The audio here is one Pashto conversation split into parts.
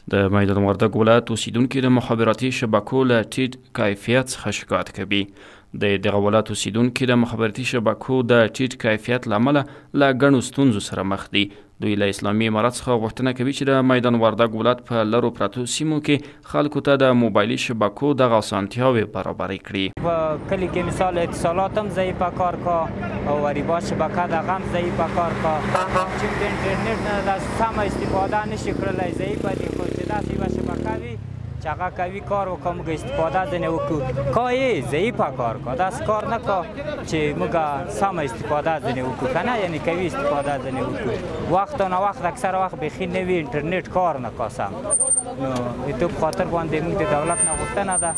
د میدان وردګ ولایت اوسیدونکي د مخابراتي شبکو له ټیټ کیفیت څخه شکایت کوي. د دغه ولایت اوسیدونکي د مخابراتي شبکو د ټیټ کیفیت له امله له ګڼو ستونزو سره مخ دي. دوی له اسلامي امارت څخه غوښتنه کوي چې د میدان وردګ ولایت په لرو پرتو سیمو کې خلکو ته د موبایلي شبکو دغه اسانتیاوې برابرې کړي. په کلي کې مثال اتصالات هم ضعیفه کار کا او اریبا شبکه دغه هم ضعیفه کار کا، چې د انټرنیټ نه د سمه استفاده نشي کړلی، ضعیفه دي. خو چې داسې یوه شبکه وي چې هغه قوي کار وکړو، موږ استفاده ځنې وکړو. کا یې ضعیفه کار کا، داسې کار نه کا چې موږ سمه استفاده ځنې وکړو، که نه یعنې قوي استفاده ځنې وکړو. وخت نه وخت اکثره وخت بیخي نه وي، انټرنیټ کار نه کا سم. نو د دې په خاطر باندې موږ د دولت نه غوښتنه ده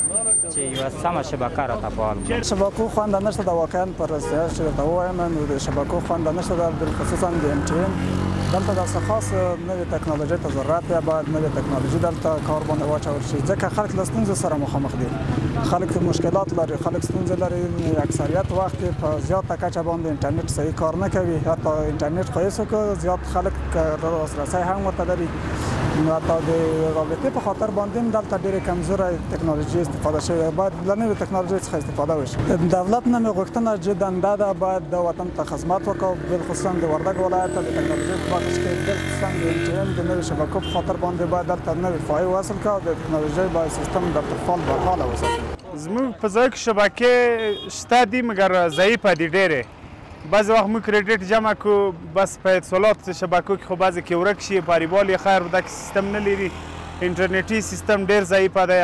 چې یوه سمه شبکه راته فعال کړي. شبکو خوند نشته ده، واقعا پر رښتیا چې درته ووایم نو د شبکو خوند نشته ده، بالخصوصا د ام ټي ان. دلته داسې خاص نوې ټکنالوژۍ ته ضرورت دی، باید نوې ټکنالوژي دلته کار باندې واچول شي، ځکه خلک له ستونزو سره مخامخ دي، خلک مشکلات لري، خلک ستونزې لري. اکثریت وخت په زیاته کچه باندې انټرنیټ صحیح کار نه کوي، حتی انټرنیټ خو هېڅ زیات خلک لاسرسی هم ورته لري. نو حتی د رابطې په خاطر باندې هم دلته ډېرې کمزوره ټکنالوژي استفاده شوې، باید له نوې ټکنالوژۍ څخه استفاده وشي. دولت نه مې غوښتنه جدا دا ده، باید د وطن ته خدمت وکړو، بالخصوصا د وردګ ولایت ته د ټکنالوژۍ په برخه کې، بالخصوصا د ام ټي ان د نوې شبکو په خاطر باندې باید دلته نوې فای وصل کړو، د ټکنالوژۍ باید سیستم دلته فعال برحاله وساتي. زموږ په ځای کې شبکې شته دي مګر ضعیفه دي ډېرې. بعضې وخت موږ کریډیټ جمع کړو، بس په اتصالات شبکو کې خو بعضې کې ورک شي، په اریبال یې خیر دا کې سیستم نه لري. انټرنیټي سیستم ډېر ضعیفه دی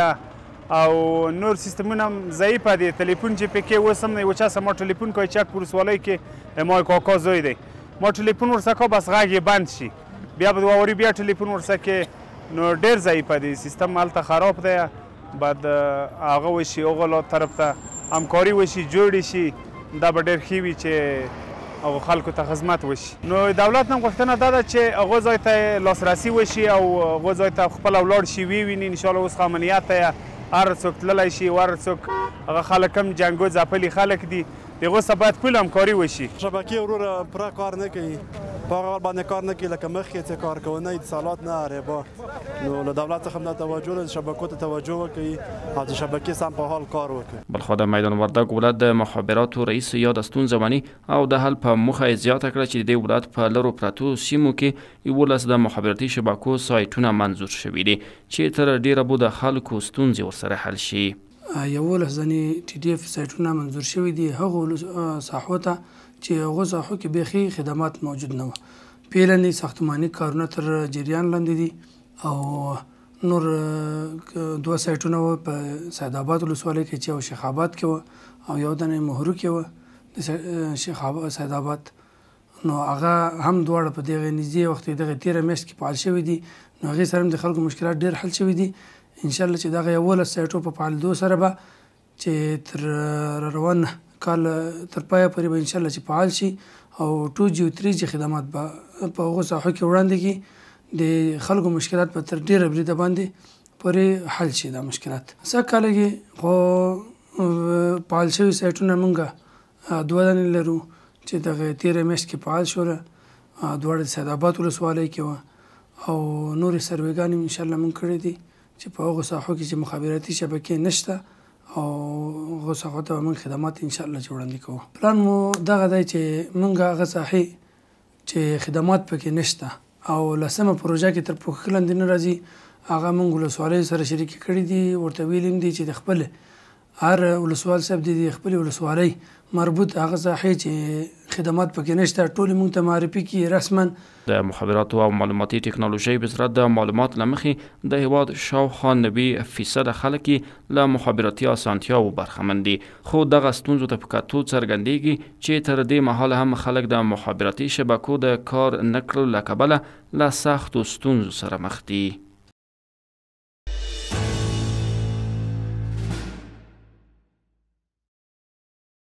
او نور سیستمونه هم ضعیفه دي. تلیفون چې پکې اوس هم یو چا سره ما ټلیفون کوي، چک ولسوالۍ کې ما کاکا زوی دی، ما ټلیفون ورسره کو بس غږ یې بند شي، بیا به دوه وري بیا ټلیفون ورسره کې. نو ډېر ضعیفه دی سیستم، هلته خراب دی. باید هغه وشي، هغه طرف ته همکاري وشي، جوړې شي، دا به ډېر ښه وي چې هغو خلکو ته خدمت وشي. نو دولت نه غوښتنه دا ده چې هغو ځای ته لاسرسی وشي او هغو ځای ته خپله ولاړ شي، ویې ویني. انشاءالله اوس خو امنیت ته هر څوک تللی شي، هر څوک هغه خلک هم جنګو ځپلي خلک دي، د هغو سره باید پوله همکاري وشي. شبکې وروره پوره کار نه کوي، په هغه باندې کار نه کوي لکه مخکې چې کار کوي، نه اتصالات نه اریبا. نو له دولت څخه هم دا توجه ده چې شبکو ته توجه وکړي او د شبکې سم په حال کار وکړي. بلخوا د میدان وردګ ولایت د مخابراتو رئیس یاده ستونزه مني او د حل په موخه یې زیاته کړه چې د دې ولایت په لرو پرتو سیمو کې 11 د مخابراتي شبکو سایټونه منظور شوي دي چې تر ډېره به د خلکو ستونزې ورسره حل شي. 11 ځنې ټي ډي اف سایټونه منظور شوي دي هغو ساحو ته چې هغو ساحو کې بیخي خدمات موجود نه وه. فعلاً یې ساختماني کارونه تر جریان لاندې دي او نور دوه سایټونه وه په سید آباد ولسوالۍ کې چې یو شیخ آباد کې وه او یو دنه مهرو کې وه د شیخ سید آباد. نو هغه هم دواړه په دغه نږدې وخت کې دغه تېره میاشت کې فعال شوي دي. نو هغې سره هم د خلکو مشکلات ډېر حل شوي دي. انشاءالله چې دغه 11 سایټو په فعالېدو سره به چې تر روان کال تر پایه پورې به انشاءالله چې فعال شي او 2G او 3G خدمات به په هغو ساحو کې وړاندې کړي، د خلکو مشکلات به تر ډېره بریده باندې پورې حل شي دا مشکلات. سږ کال کې خو فعال شوي سایټونه موږ دوه دانې لرو چې دغه تېره میاشت کې فعال شوله، دواړه د سید آباد ولسوالۍ کې وه او نورې سروېګانې هم انشاءالله موږ کړې دي چې په هغو ساحو کې چې مخابراتي شبکې نشته او هغو ساحو ته به موږ خدمات انشاءالله چې وړاندې کوو. پلان مو دغه دی چې موږ هغه ساحې چې خدمات پکې نشته او لسمه پروژه کې تر پوښښ لاندې نه راځي، هغه موږ ولسوالۍ سره شریکې کړې دي. ورته ویلي هم دي چې د خپل هر ولسوال صاحب دې د خپلې ولسوالۍ مربوط هغه ساحې چې خدمات پکې نشته ټولې موږ ته معرفي کړي رسما. د مخابراتو او معلوماتي ټکنالوژۍ وزارت د معلومات له مخې د هېواد شاوخوا 90% خلک یې له مخابراتي اسانتیاوو برخمن دي، خو دغه ستونزو ته په کتو څرګندېږي چې تر دې مهاله هم خلک د مخابراتي شبکو د کار نه کړلو له کبله له سختو ستونزو سره مخ دي.